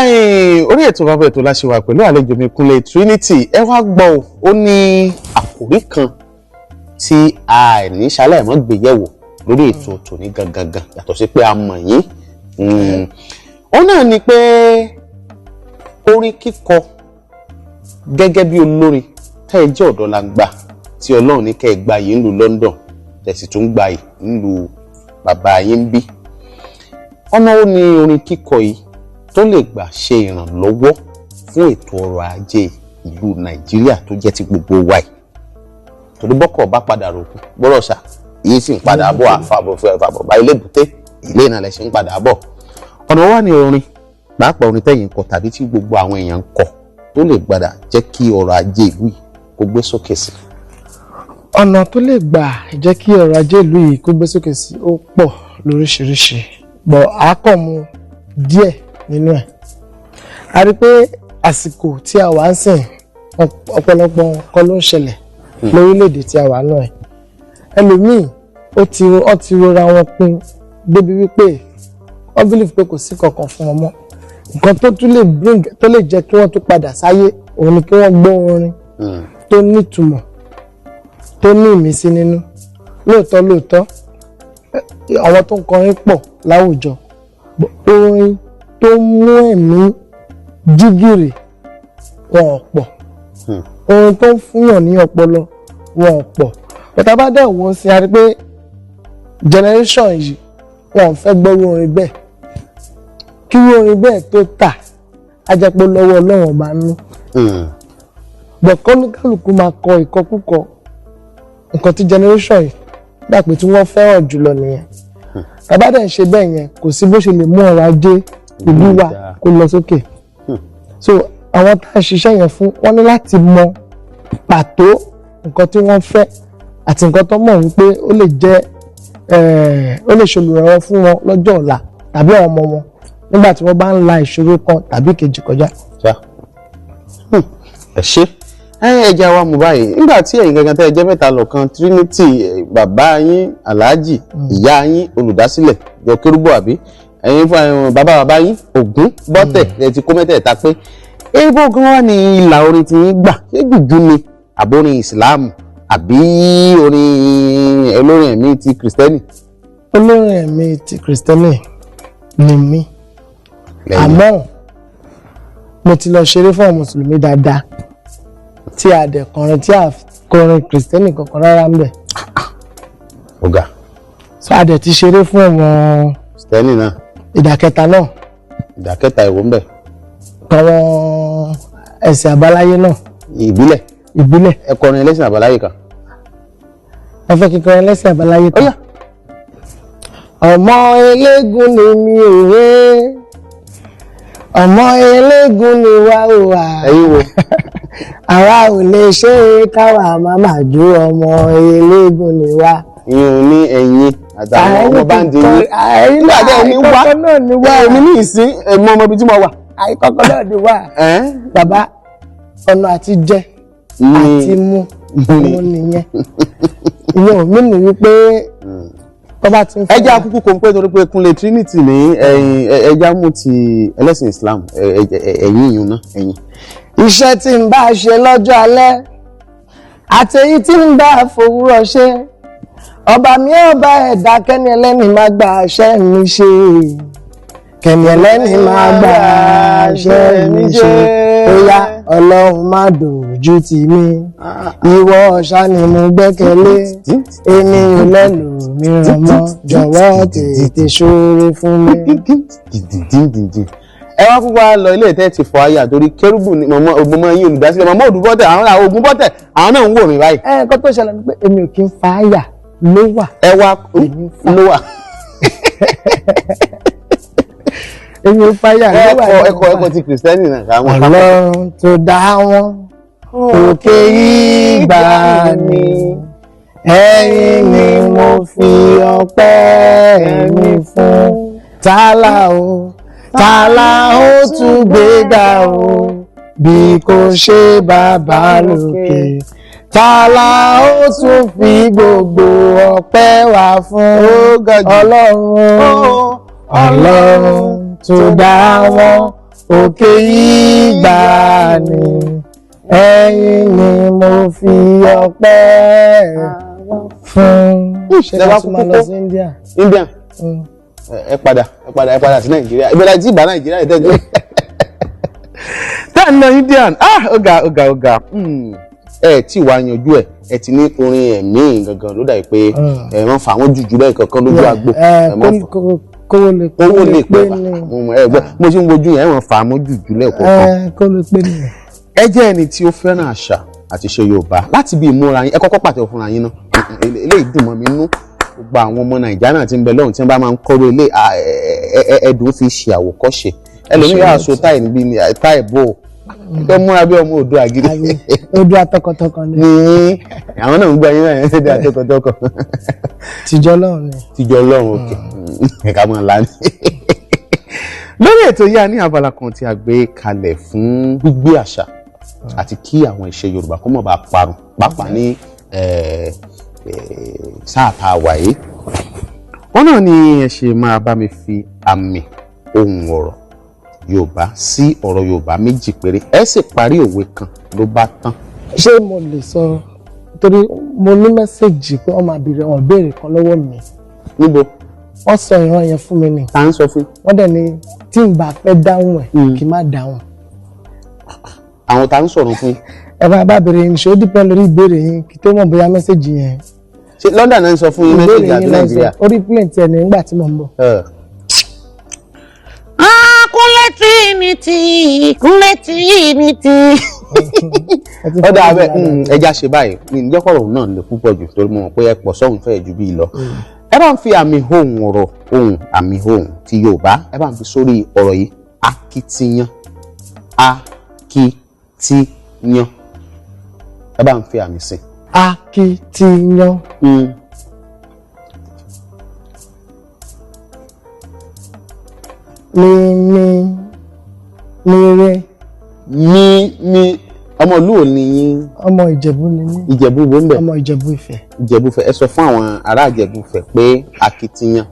Orí ètò bàbá ètò la ṣe wà pẹ̀lú àlejò mi Kúnlé Trinity. Ẹ wá gbọ́ o, ó ní àkòrí kan tí a ní ṣaláìmọ́ gbéyẹ̀wò lórí ètò tòní gangan gan, yàtọ̀ sí pé a mọ̀ yín. Ó náà ni pé orin kíkọ gẹ́gẹ́ bí olórin tẹ́ ẹ jẹ́ ọ̀dọ́langba tí Ọlọ́run ní kẹ́ ẹ gba yìí nílùú London, tẹ́ sì tún gba yìí nílùú bàbá yín bí. Ọ̀nà ó ní orin kíkọ yìí tó lè gbà ṣe ìrànlọ́wọ́ fún ètò ọrọ̀ ajé ìlú Nàìjíríà tó jẹ́ ti gbogbo wa yìí, torí bọ́kọ̀ bá padà ròkú gbọ́dọ̀ ṣá yìí sì ń padà bọ̀, àfàbọ̀ fàbọ̀ bá ilé èbúté ilé ìnà lẹ̀ ṣe ń padà bọ̀. Ọ̀nà wa ní orin, pàápàá orin tẹ̀yìn kọ tàbí tí gbogbo àwọn èèyàn ń kọ, tó lè gbàdà jẹ́ kí ọrọ̀ ajé ìlú yìí kó gbé sókè sí? Ọ̀nà tó lè gbà jẹ́ kí ọrọ̀ ajé ìlú yìí kó gbé sókè sí, ó pọ̀ lóríṣiríṣi, bọ̀ á kàn mú díẹ̀ nínú ẹ̀. A rí pé àsìkò tí a wà ń sìn, ọ̀pọ̀lọpọ̀ nǹkan ló ń ṣẹlẹ̀ lórílẹ̀‐èdè tí a wà náà ẹ̀. Ẹlòmíì ó ti rora wọn pin débi wípé wọ́n believe pé kò sí kankan fún wọn mọ́. Nǹkan tó tún lè bring, tó lè jẹ́ kí wọ́n tún padà sáyé, òun ni kí wọ́n gbọ́ orin tó nítumọ̀, tó ní ìmísí nínú. Lóòótọ́ lóòótọ́, àwọn tó ń kọrin pọ̀ láwùjọ, orin tó mú ẹ̀mí jígìrì wọn ò pọ̀, orin tó ń fúnyàn ní ọpọlọ wọn ò pọ̀. Bàtà bá dẹ̀ wọ́n sí, a rí pé generation yìí, wọn ò fẹ́ gbọ́rú orin bẹ́ẹ̀. Kí irú orin bẹ́ẹ̀ tó tà, á jẹ́ pé lọ́wọ́ Ọlọ́run ọba nú bọ̀ kọ́nùkálùkù máa kọ ìkọkúkọ. Nǹkan tí generation yìí gbà pé tí wọ́n fẹ́ràn jùlọ nìyẹn. Bàbá dẹ̀ ń ṣe bẹ́ẹ̀ yẹn, kò sí bó ṣe lè mú ọrọ̀ ajé ìlú wa kó lọ sókè. So àwọn tá à ń ṣiṣẹ́ yẹn fún, wọ́n ní láti mọ pàtó nǹkan tí wọ́n fẹ́ àti nǹkan tó mọ̀ wípé ó lè jẹ́, ó lè ṣolùrànwọ́ fún wọn lọ́jọ́ ọ̀la tàbí àwọn ọmọ wọn nígbà tí wọ́n bá ń la ìṣòro kan tàbí kejì kọjá. Ẹ ṣe, ẹ jẹ́ wa mú báyìí. Nígbà tí ẹ̀yin gangan tẹ́ ẹ jẹ́ mẹ́ta lọ́kan Trinity, bàbá yín Alhaji, ìyá yín olùdásílẹ̀ jọ kérúbù, àbí ẹ̀yin fún bàbá bàbá yín Ògún bọ́tẹ̀, ẹ ti kó mẹ́tẹ̀ẹ̀ta pé ebo gan wà ní ìlà orin tí yín gbà. Ṣé jùjú ni, àbórin ìsìláàmù, àbí orin olórin ẹ̀mí ti kìrìsìtẹ́nì? Olórin ẹ̀mí ti kìrìsìtẹ́nì ni mí, àmọ́ mo ti lọ ṣeré fún àwọn mùsùlùmí dáadáa tí a dẹ̀ kọrin, tí a kọrin kìrìsìtẹ́nì kankan rárá ń bẹ̀. Ọ̀gá. So a dẹ̀ ti ṣeré fún àwọn kìrìsìtẹ́nì náà. Ìdàkẹta náà. Ìdàkẹta ìwò ń bẹ̀? Àwọn ẹ̀sìn àbáláyé náà. Ìbílẹ̀. Ìbílẹ̀. Ẹ kọrin ẹlẹ́sìn àbáláyé kan. Ẹ fẹ́ kí n kọrin ẹlẹ́sìn àbáláyé kan? Ọmọ eléégún ni mi ò ré, ọmọ eléégún ni wá ò wá. Ẹ̀yin wo? Àwa ò lè ṣe é káwa má má jó, ọmọ eléégún ni wá. Ìyẹn ní ẹ̀yin àtàwọn ọmọ band yín. Ẹ̀yin nígbà tẹ́ ẹ ní wá àìkọ́kọ́ náà ni wá. Èmi ní ìsín ẹ̀mọ ọmọ ibi tí mo wà. Àìkọ́kọ́ náà ni wá. Bàbá, ọ̀nà àti jẹ àti mú mú nìyẹn. Ìyẹn ò mí nì wípé tó bá ti ń ẹ jẹ́ akúkú kò ń pé torí pé Kúnlé Trinity ní ẹ̀yin, ẹja mú ti ẹlẹ́sìn Islam, ẹ̀yin ìyún náà, ẹ̀yin. Iṣẹ́ tí ń bá ṣe lọ́jọ́ alẹ́ àti èyí tí ń bá fòwúrọ̀ ṣe, ọba mi, ọba ẹ̀dá, kẹ́ni ẹlẹ́ni máa gba àṣẹ mi ṣe, kẹ́ni ẹlẹ́ni máa gba àṣẹ mi ṣe. Ó yá, Ọlọ́run má dòjú tì mí, ìwọ ṣá ni mo gbẹ́kẹ̀lé, èmi ò lẹ́nu mìíràn mọ́, jọ̀wọ́ tètè ṣoore fún mi. Ẹ wá kúkú wá lọ ilé ìtẹ́ ti fọ àyà torí kérúbù ni mọ̀mọ́ ògbómọ yín olùdásílẹ̀ mọ̀mọ́ Òdùbọ́tẹ̀, àwọn làwọn Ògún bọ́tẹ̀, àwọn náà ń wò mí báyìí. Ẹ nǹkan tó ṣẹlẹ̀ ni pé èmi ò kí ń fa àyà ló wà. Ẹ wá ló wà. Èmi ò fa àyà ló wà. Ẹkọ ti kìrìsìtẹ́nì náà káwọn. Ọlọ́run tó dá wọn òkè ìgbà ni, ẹ̀yin ni mo fi ọpẹ́ mi fún. Tálá o, tálá ó tún gbéga o, bí kò ṣe bàbá lókè? Tálá ó tún fi gbogbo ọpẹ́ wa fún? Ó ga jù. Ọlọ́run, Ọlọ́run tó dá wọn. Òkè ìgbàanì, ẹ̀yin ni mo fi ọpẹ́ fún. Ṣé ká tún máa lọ sí India? India, ẹ padà, ẹ padà, ẹ padà sí Nàìjíríà. Ìbẹ̀rẹ̀ àti ìbá Nàìjíríà ìtẹ́jú tá ń lọ Indian. Ah, ọ̀gá, ọ̀gá, ọ̀gá, ẹ tí wàá yanjú ẹ. Ẹ ti ní orin ẹ̀mí gangan ló dàbí pé ẹ wọ́n fà wọ́n jùjú lẹ́yìn kankan lójú agbo. Kówó lè kówó lè pé ní. Ẹ gbọ́, mo ṣe ń wojú yẹn, ẹ wọ́n fà wọ́n jùjú lẹ́ẹ̀kọ̀ọ̀kan. Kó lè pé ní. Ẹ jẹ́ ẹni tí ó fẹ́ràn àṣà àti ṣe Yorùbá láti bí ìmúra yín. Ẹ kọ́kọ́ pàtẹ́wọ́ fúnra yín náà. Eléyìí dùn mọ́ mi nú. Gbogbo àwọn ọmọ Nàìjíríà náà ti ń bẹ lọ́hùn tí wọ́n bá máa ń kọ́rọ̀ ilé ẹ̀ẹ́dùn fi ṣe àwòkọ́ṣe. Ẹlòmíì yóò aṣọ táì níbí ni táì bò ó tó múra bí ọmọ Oòduà gidi. Oòduà tọkàntọkàn ni. Ní àwọn náà ń gbọ́ yín náà ẹ̀ ṣe tọkàntọkàn. Tìjọ Ọlọ́run ni. Tìjọ Ọlọ́run, òkè ẹ̀ka mọ̀ ńlá ni. Lórí ètò yìí, a ní abala kan tí a gbé kalẹ̀ fún gbígbé àṣà àti kí àwọn ìṣe Yorùbá kó má bàa parun, pàápàá ní sáà tá a wà yìí. Wọn náà ni ẹ ṣe máa bá mi fi àmì ohùn ọ̀rọ̀ Yorùbá sí ọ̀rọ̀ Yorùbá méjì péré, ẹ sì parí òwe kan, ló bá tán. Ṣé mo lè sọ? Torí mo ní message pé wọ́n máa béèrè àwọn ìbéèrè kan lọ́wọ́ mi. Níbo? Wọ́n sọ ìran yẹn fún mi ni. Tá ń sọ fún? Wọ́n dẹ̀ ní tí n bá fẹ́ dáhùn ẹ̀, kí n má dáhùn. Àwọn tá ń sọ̀rọ̀ fún? Ẹ bá béèrè yín, ṣé ó depend lórí ìbéèrè yín kí tó mọ̀ bóyá message yẹn. Ṣé London náà ń sọ fún yín message àti Nàìjíríà? Orí plane tiẹ̀ ní nígbà tí mo ń bọ̀. Kúnlé Trinity, Kúnlé Trinity. Ọ̀dà abẹ ẹja ṣe báyìí ní ìjọkọ̀rọ̀ òun náà lè púpọ̀ jù, torí mo mọ̀ pé ẹ pọ̀ sọ́hun fẹ́ẹ̀ ju bíi lọ. Ẹ bá ń fi àmì ohùn ọ̀rọ̀, ohùn, àmì ohùn ti Yorùbá, ẹ bá ń fi sórí ọ̀rọ̀ yìí: akitiyan, akitiyan. Ẹ bá ń fi àmì sí. Akitiyan. Mi mi mi re. Mi mi. Ọmọ ìlú wo ni yín? Ọmọ Ìjẹ̀bú ni mí. Ìjẹ̀bú wo ń bẹ̀? Ọmọ Ìjẹ̀bú Ifẹ̀. Ìjẹ̀bú Ifẹ̀. Ẹ sọ fún àwọn ará Ìjẹ̀bú Ifẹ̀ pé akitiyan.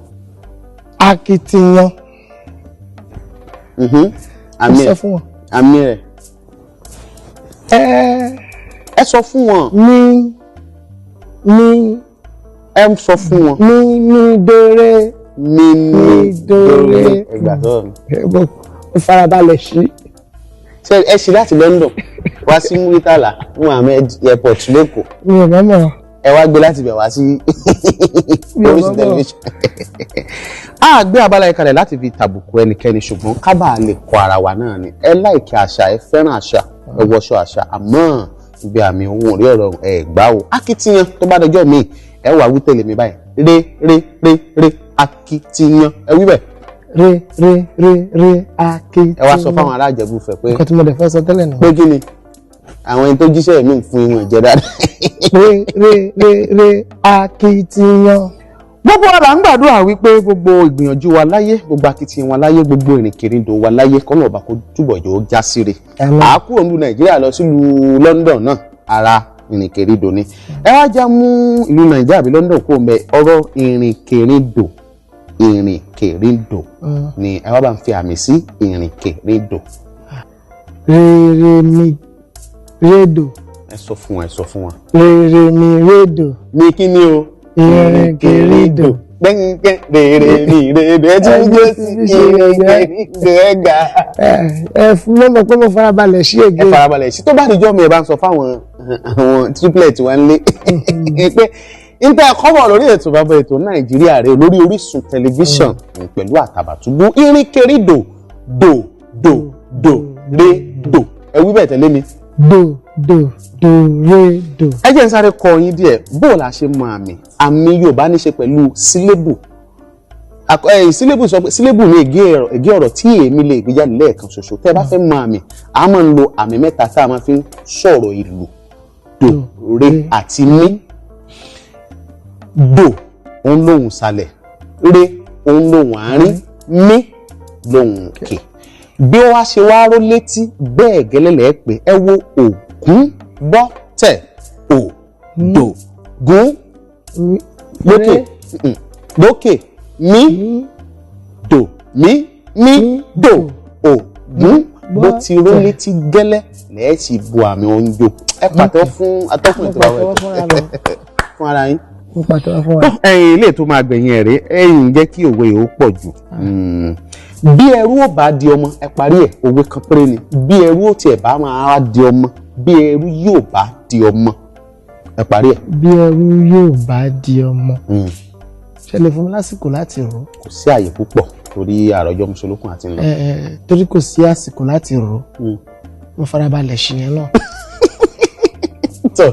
Akitiyan. Àmì Sọ ẹ̀ fún wọn. Àmì rẹ̀. Ẹ. Ẹ sọ fún wọn. Mi mi. Ẹ sọ fún wọn. Mi mi dore. Mi mi dore. Ẹgbà tó mi. Mo farabalẹ̀ sí. Ṣé ẹ ṣe láti London wá sí Muritala Muhammed Airport lẹ́kọ̀ọ́? Mi ò mọ̀. Ẹ wá gbé láti bẹ̀ wá sí Mi ò Orísun mọ̀. tẹlifíṣàn. A gbé abala yìí kalẹ̀ láti fi tàbùkù ẹnikẹ́ni, ṣùgbọ́n ká bàa lè kọ́ ara wa náà ni. Ẹ like àṣà, ẹ fẹ́ràn àṣà, ẹ wọṣọ àṣà, àmọ́ ibi àmì ohun orí ọ̀rọ̀ ẹ gbá o. Akitiyan. Tó bá dọjọ́ mi, ẹ wà wí tẹ̀lé mi báyìí: re re re re, akitiyan. Ẹ wí bẹ́ẹ̀. Re re re re, akitiyan. Ẹ wá sọ fáwọn ará Ìjẹ̀bú Ifẹ̀ pé Nǹkan tí mo dẹ̀ fẹ́ sọ tẹ́lẹ̀ nù. Pé kí ni àwọn ẹni tó jíṣẹ́ mi fún ìwọ̀n ìjẹ́ dáadáa. Re re re re, akitiyan. Gbogbo wa là ń gbàdúrà wípé gbogbo ìgbìyànjú wa láyé, gbogbo akitiyan wa láyé, gbogbo ìrìnkèrindò wa láyé, kọ́nà ọba kó túbọ̀ jọ já síre. Àmín. À á kúrò nílùú Nàìjíríà lọ sílùú London náà, ara ìrìnkèrindò ni. Ẹ wá já mú ìlú Nàìjíríà àbí London kó mẹ ọ̀rọ̀ ìrìnkèrindò. Ìrìnkèrindò ni ẹ wá bá ń fi àmì sí, ìrìnkèrindò. Re re mi redo. Ẹ sọ fún wọn, ẹ sọ fún wọn. Re re mi redo. Ní kí ni o? Ìrìnkèrindò. Gbẹ̀ngẹ̀ rèrè ní rèrè, ẹ tún jó sí ìrìnkèrindò, ẹ gbà. Ẹ ẹ fún mọ́ pé mo farabalẹ̀ sí Ẹ ègé. farabalẹ̀ sí. Tó bá dijọ́ mi, ẹ bá ń sọ fáwọn àwọn triplet wa ń lé pé níta ẹ̀kọ́ bọ̀ lórí ètò bàbá ètò Nàìjíríà rẹ lórí Orísun tẹlifíṣàn pẹ̀lú Àtàbàtúbú. Ìrìnkèrindò, dò dò dò rè dò. Ẹ wí bẹ́ẹ̀ tẹ̀lé mi. Do do do re do. Ẹ jẹ́ n sáré kọ yín díẹ̀ bó o la ṣe mọ àmì. Àmì Yorùbá ní ṣe pẹ̀lú sílébù. Sílébù, sọ pé sílébù ní ègé ọ̀rọ̀ tí èmi lè gbé jáde lẹ́ẹ̀kan ṣoṣo. Tẹ́ ẹ bá fẹ́ mọ àmì, a máa ń lo àmì mẹ́ta tá a máa fi ń sọ̀rọ̀ ìlú: dò, re àti mí. Dò òun lóhùn sàlẹ̀, re òun lóhùn àárín, mí lóhùn òkè. Bí ó wá ṣe wá ró létí bẹ́ẹ̀ gẹ́lẹ́lẹ́ pé ẹ wo ògún bọ́ tẹ̀ ò dò gún lókè, lókè, mí dò mí mí dò ògún. Bó ti ró létí gẹ́lẹ́ lẹ́ẹ̀sì bu àmì oúnjẹ. Ẹ pàtẹ́wọ́ fún atọ́kùn Mo ètò àwọn pàtẹ́wọ́ ètò fúnra mi. fún ara yín. Mo pàtẹ́wọ́ fún wa. Ẹ̀yin ilé tó máa gbẹ̀yìn ẹ̀ rèé, ẹ̀yin jẹ́ kí òwe yìí ó pọ̀ jù. Bí ẹrú ò bá di ọmọ, ẹ parí ẹ̀, òwe kan péré ni. Bí ẹrú ò tiẹ̀ bá máa di ọmọ, bí ẹrú yóò bá di ọmọ, ẹ parí ẹ̀. Bí ẹrú yóò bá di ọmọ, ṣe lè fún mi lásìkò láti rò ó? Kò sí àyè púpọ̀ torí àròjọ mùsùlùkùn àti ńlọ. Ẹ ẹ, torí kò sí àsìkò láti rò ó, mo farabalẹ̀ ṣìyẹn náà. Tó.